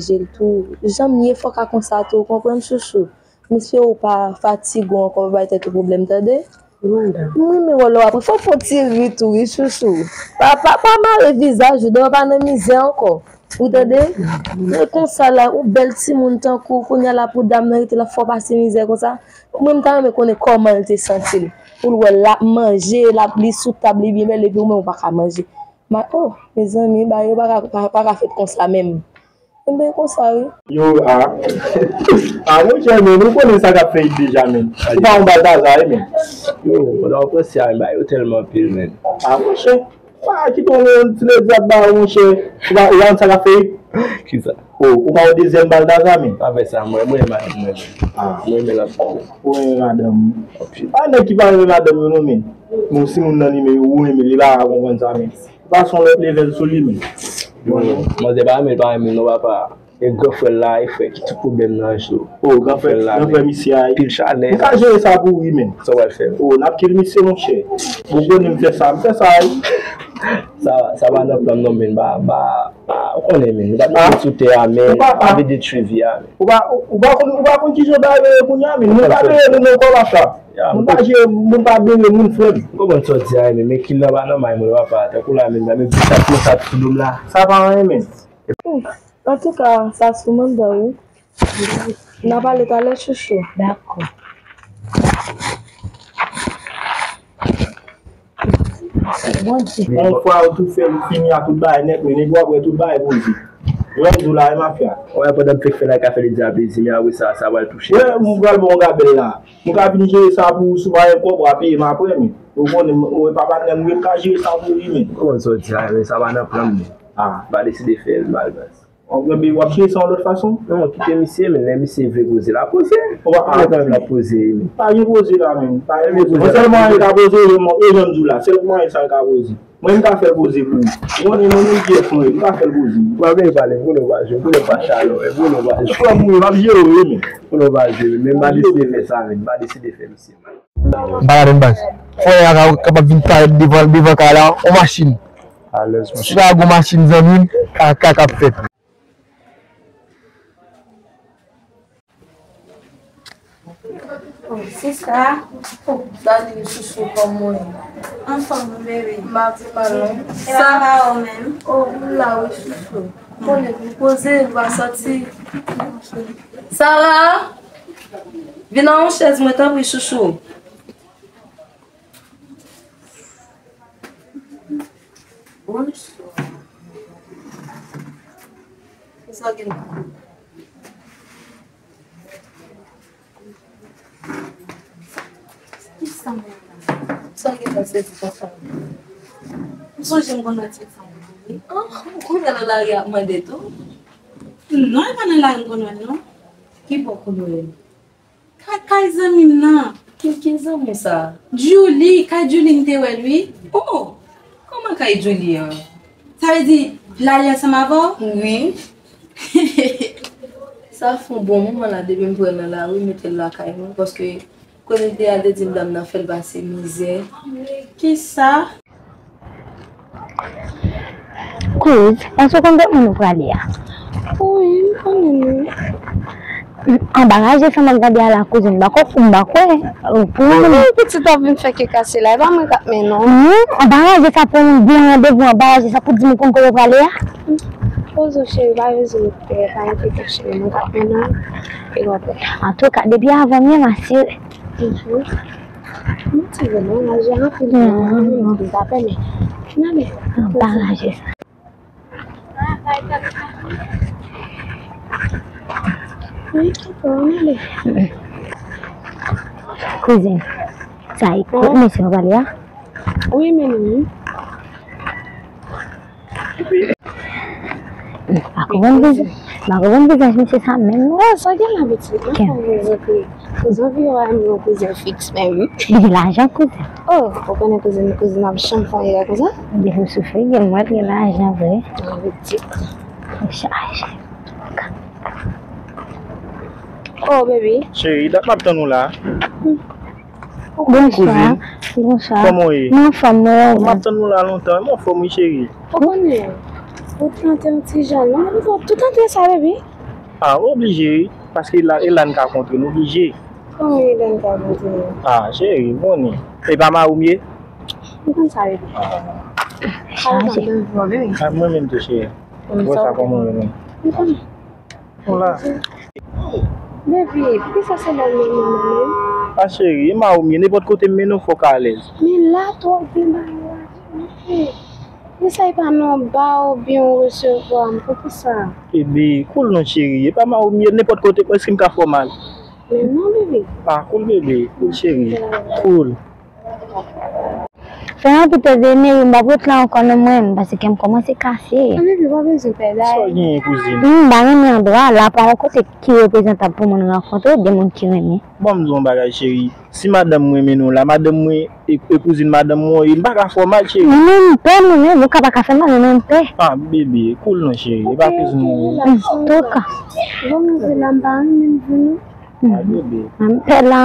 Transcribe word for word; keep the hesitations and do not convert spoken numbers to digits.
Jel tou. Jan m ye, fò ka konsa tou, ou konprann, chouchou? M espere ou pa fatige w ankò, pa bay tèt ou pwoblèm, tande? M renmen wè lè w ap ri. Fò w fè yon ti ri tou, wi, chouchou. Pa, pa, pa mare vizaj ou, demen w pa nan mizè ankò. Ou tande? Men konsa la, ou bèl timoun tankou, kounye a la pou dam nan rete la fè w pase mizè konsa. Mwen, m ta renmen konnen kòman l te santi l. Pou l wè l ap manje, l ap, li sou tab, li byen bèl, epi ou menm ou pa ka manje. Ma, oh, mezanmi, bagay yo pa ka, pa, pa ka fèt konsa menm. Enben, konsa, wi. Yo, a. A, monchè, men, ou konnen sa k ap fèt deja, men. Ou pa yon Baltazar, wi, men. Yo, mwen pa panse a, men, bagay yo tèlman anpil, men. A, monchè. Pa kite yon ti ledi ap ba ou, monchè. Ou pa, ou pa konn sa k ap fèt? Kisa? O, ou pa yon dezyèm Baltazar, men. Pa fè sa, mwen, mwen renmen madanm mwen. A. Mwen renmen lòt fanm. Ou renmen madanm ou. Pa nèg ki pa renmen madanm yo, non, men. Bon, si moun nan li, men, ou renmen, li pa ka konprann sa, men. Ou pa son lòt level sou li, men. Yo, manzè pa renmen, pa renmen, non, papa. E gran frè l la, e frè ki tout pwoblèm nan jou. O, gran frè, gran frè misye a. Pil chanèl. M ka jere sa pou ou, wi, men. Sa w pral fè? O, n ap kill misye, monchè. Ou konnen m fè sa, m fè sa, wi. Sa, sa pa nan plan m non, men, ba, ba, ba, ou konnen, men. Nou pa t sou tè a, men, pa vle detwi vi a, men. Ou pa, ou pa konn, ou pa konn kijan bagay yo ye kounye a, men. Moun pa bere moun ankò, papa. Moun pa jere, moun pa bere moun, frè m. M konprann sa w di a, men, men kill la pa nan may mwen, papa. Tankou la, men, men, men, sa, sa, sou do m la. Sa pa anyen, men. Antouka, sa sou manda wi. N a pale talè, chouchou. Dakò. Yon fwa ou tout fè, ou fini ak tout bagay nèt, men nèg yo ap wè tout bagay poze. Jan m di w la, e mafya. Wè, pandan m fèk fè la, ka fè li di a plezi, men apre sa, sa pral touche. Wè, m pral bon gabèl la. M ka vin jere sa pou ou, si w pa gen kòb, w a peye m apre, men. Ou konnen, ou e pa patnè m, ou ka jere sa pou ou, men. Ou konn sa w di a, men sa pa nan plan m, men. Ah. M pa deside fè l, malgre. W ap, w ap jere sa yon lòt fason? Non, kite misye, men lè misye vle poze, l a poze. Ou pa, lè pa vle, l ap poze, men. Pa gen poze la, men. Pa gen poze. Mwen sèl mwayen l ka poze, e jan m di w la. Sèl mwayen sa l ka poze. Mwen, m ka fè l poze pou ou. Ou konnen mwen menm ki fè l, m ka fè l poze. Ou pa vle pale, m konnen w pa jwe, m konnen w pa chalè, m konnen w pa jwe. Frè m, wi, m ap jere w, wi, men. M konnen w pa jwe, men m pa deside fè sa, men. M pa deside fè misye mal. M pa ladann baz. Frè a ka, kapab vin parèt devan, devan kay la, on machin. Alèz, monchè. Si pa gon machin, zanmi m, kaka k ap fèt. Oh, sista. Oh, gade yon chouchou kòm mwen. Anfòm, wi, bebe. M ap di mal, non. E sa va ou menm? Oh, m la, wi, chouchou. Konnen pou poze, m pa sòti. Sara, vin nan yon chèz mwen, tanpri, chouchou. Bonswa. Kisa gen la? Kisa gen la, se di konsa? M sonje m konn wè ti fanm nan, wi. Ah, ou konnen nan lari ap mande tou? Non, e pa nan lari m konn wè l, non. Ki bò w konn wè l? Kay, kay zanmi m nan. Ki, ki zanmi w sa? Julie, kay Julie m te wè l, wi. Oh, kòman kay Julie an? Sa vle di, l ale ansanm avè w? Wi. Sa fè yon bon moman la, depi m pran l nan lari, m mete l lakay mwen, paske kote l te al, te di m dam nan fè l pase mizè. Kisa? Kouz, èske w konn kot moun ou prale a? Wi, m konnen l, wi. Anba raje sa m ap gade a la, kouzin, m pa kwè, m pa kwè. Pou mwen. Wi, pitit ap vin fè ke kase la, e pa mwen k ap mennen w. Wi, anba raje sa pou yon bon randevou, anba raje sa pou di m ou konn kote w prale a? Poze w, cheri, pa bezwen pè, pa enkyete w, cheri, mwen k ap mennen w. E w ap wè. Antouka, depi avan m ye, m asire. Mhm. Mwen ti vre non, laj la anpil. Mhm. Anpil, ta pèmèt. N ale. Anba raje sa. Wi, dakò, n ale. Kouzin, sa e kot mesye w prale a? Wi, men wi. M pa konprann biznis, m pa konpran biznis misye sa menm non. Oh, sa gen la pitit, mwen konn kouzin ki, kouzin ki yo a yon kouzin fiks menm. Li gen lajan kouzin. Oh, ou konnen kouzin, kouzin ap janm fè yon bagay konsa. Depi w soufri, gen mwen gen lajan vre. Mwen pitit. Ou chaje. Oh, baby. Cheri, dat m ap tann ou la. Bonswa. Kouzin. Bonswa. Kòman w ye? Mwen anfòm, mwen. M ap tann ou la lontan. Mwen anfòm, wi, cheri. Ou konnen, ou tante yon ti jan, non? Ou tante sa, baby? Ah, oblije wi, paske la, e la n ka kontre n, oblije. Kòman e la n ka kontre n? Ah, cheri, ou konnen. E pa mari w m ye? M konn sa, bebe. Ah. Sa va, bebe. Ah, mwen menm tou, cheri. Bon, sa kòman ou ye menm? M konnen. Bon, la. Bebe, poukisa se la menm, menm, menm? Ah, cheri, e mari w m ye, nenpòt kote m mennen w, fò w ka alèz. Men la, twòp gen bagay la, bebe. Men sa e pa nan ba oubyen w resevwa m, poukisa? Bebe, cool non, cheri. E pa mari w m ye, nenpòt kote, èske m ka fè w mal? Men non, bebe. Ah, cool, bebe. Cool, cheri. Cool. Fè anpil tèt vene, wi, m p ap ret la ankò non mwen, paske kè m kòmanse kase. Ah, bebe, pa bezwen pè bagay. Sa w genyen, kouzin? M pa renmen andwa la, pa yon kote ki reprezantab pou moun rankontre, de moun ki renmen. Bon, m di w yon bagay, cheri. Si madanm mwen mennen w la, madanm mwen e, e kouzin madanm mwen, e m pa ka fè w mal, cheri. Mwen menm m pè, mwen menm, ou ka pa ka fè mal, mwen menm m pè. Ah, bebe, cool non, cheri. E pa kouzin mwen. Antouka. Bon, mwen la, m pa renmen vin non. Ah, bebe. M pè la.